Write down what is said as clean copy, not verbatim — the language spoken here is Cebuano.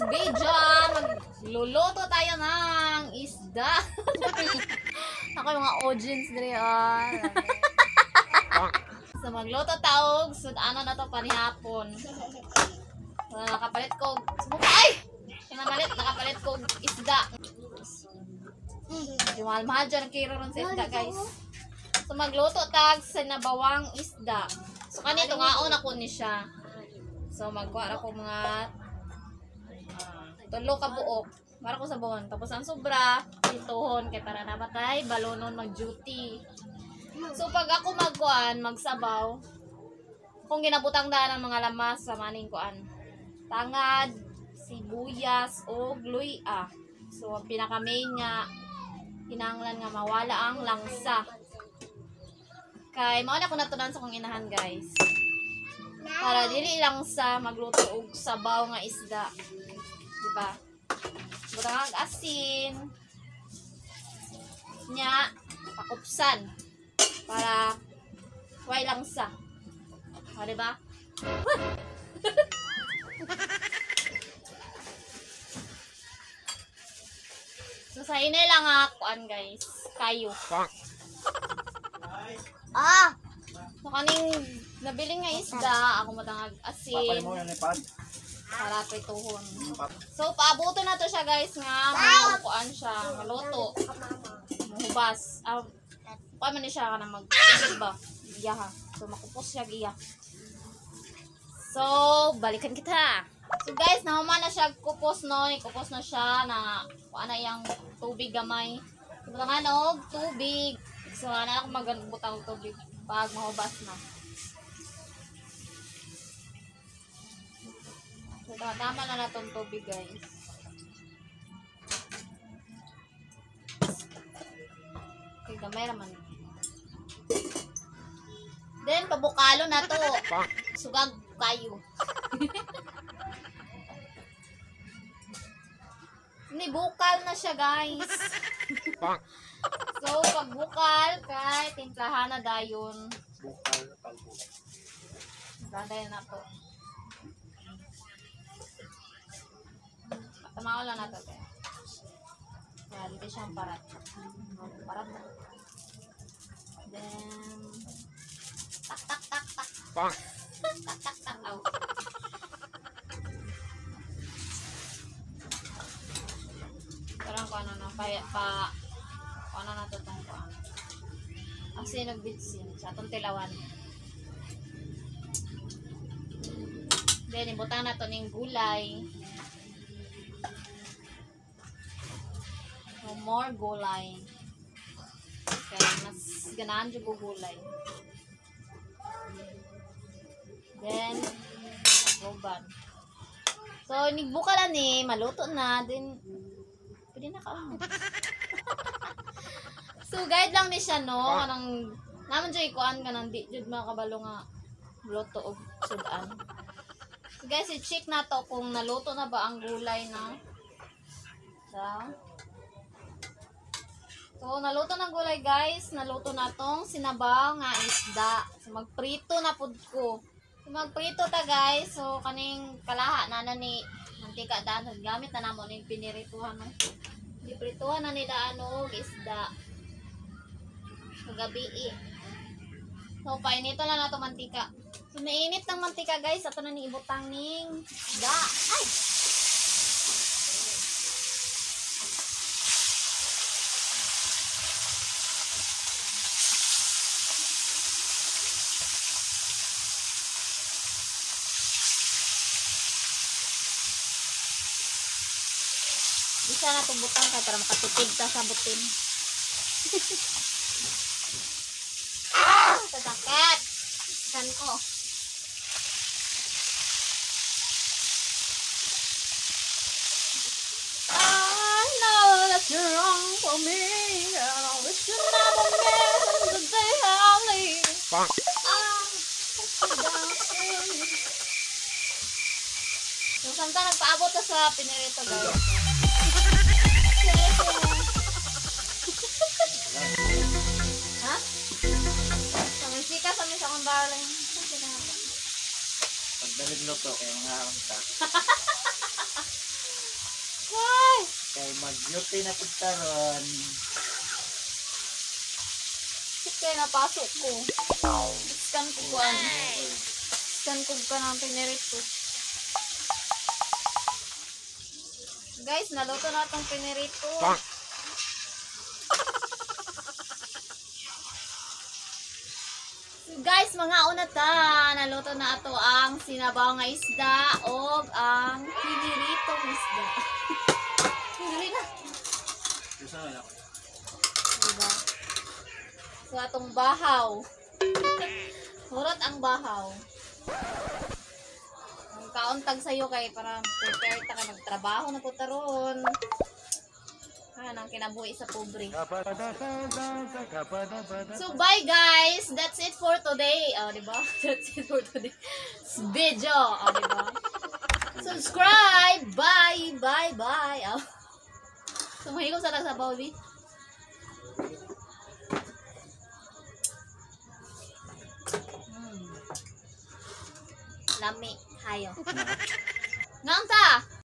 video, magluluto tayo ng isda. Ako yung mga audience diri ah. So magluto taog, sud-ano na to panihapon. So, nakapalit ko, ay! Nakapalit, nakapalit ko isda. Medyo mahal-mahal dyan ang kilo ron sa isda, guys. So magluto tag sa nabawang isda. So kanito ngaon ako ni siya. So magkuha ako mga tulo ka buok. Para ko sa buon. Tapos ang sobra, ituhon kay para nabatay balonon mag-duty. So pag ako magkuan, magsabaw, kung ginabutang daan ang mga lamas sa maning kuan. Tangad, sibuyas o luya. So ang pinaka main nga kinahanglan nga mawala ang langsa. Kay mao na ko natunan sa kong inahan, guys. Para dili lang sa magluto og sabaw nga isda. Di ba? Butang ang asin. Nya, pakupsan para way langsa. O, di ba? So sa inay lang kuan, guys. Kayo. Ah! So kaning nabili nga isda, ako matangag asin para prituhon. So paabuto na to siya, guys, nga makuan siya, maluto. Mahubas. Kuan man ni siya kana mag ba? Iya ha. So makupos siya giya. So balikan kita. So guys, nahuman na siya kupos no, kupos na siya na kuan na iyang tubig gamay. So butangan og tubig. So ana ako magbutang og tubig pag mahubas na. So tama na natong tubig, guys. Okay, gamay raman. Then pabukalo na to. Sugag kayo. Ni bukal na siya, guys. So pag bukal kay timplahan na dayon. Bukal palbo. Timplahan na to. Patamaw lang na to, kaya. Kaya dito siyang parat. Parat na. Then tak tak tak tak. Bang. Tak tak tak. Aw. Parang kung ano na, kaya pa ano na to tong kuan. Asin og bitsin sa atong tilawan. Then ibutang na to ning gulay. No more gulay. Kaya mas ganahan jud ko gulay. Then roban. So nigbuka na ni, maluto na then pwede na kaon. So guide lang ni siya no, kanang naman jud ikuan kanang di jud makabalo nga luto og sudan. So guys, i-check na to kung naluto na ba ang gulay na. So naluto ng gulay, guys, naluto na tong sinabaw nga isda. So magprito na pud ko. So magprito ta, guys. So kaning kalaha na na ni mantika daan gamit na namo ning pinirituhan no. Giprituhan na nila ano og isda. Kagabi eh. So painito na nato mantika. So nainit ng mantika, guys, ato na ni ibutang ning isda. Ay. Isa na itong butang kay para makatipid ta sa butin. Ah! Sasakit! Ikan ko. I know that you're wrong for me, and I wish you never met the day I leave. Bang. Ah, so, samtang nagpaabot ta sa pinirito, guys. Ha? Sika sa mi sa akong darling. Pagdalig luto kay mga ta. Mag-duty na pud karon. Shit, kaya napasok ko. Scan ko kuan. Scan ko ka ng pinirito. Guys, naluto na itong pinirito. So guys, mga una ta, naluto na ato ang sinabaw nga isda o ang piniritong isda. Dali na. Gusto na ako. Diba? So atong bahaw. Hurot ang bahaw. Ang kauntag sa'yo kay para prepare ta kay magtrabaho na po taron. Ah, nang kinabuhi sa pobre. So bye guys, that's it for today. Oh, di ba? That's it for today. Video, oh, di ba? Subscribe. Bye, bye, bye. Oh. So mahigop sa sa Pauli. Lami, hayo. Ngam ta.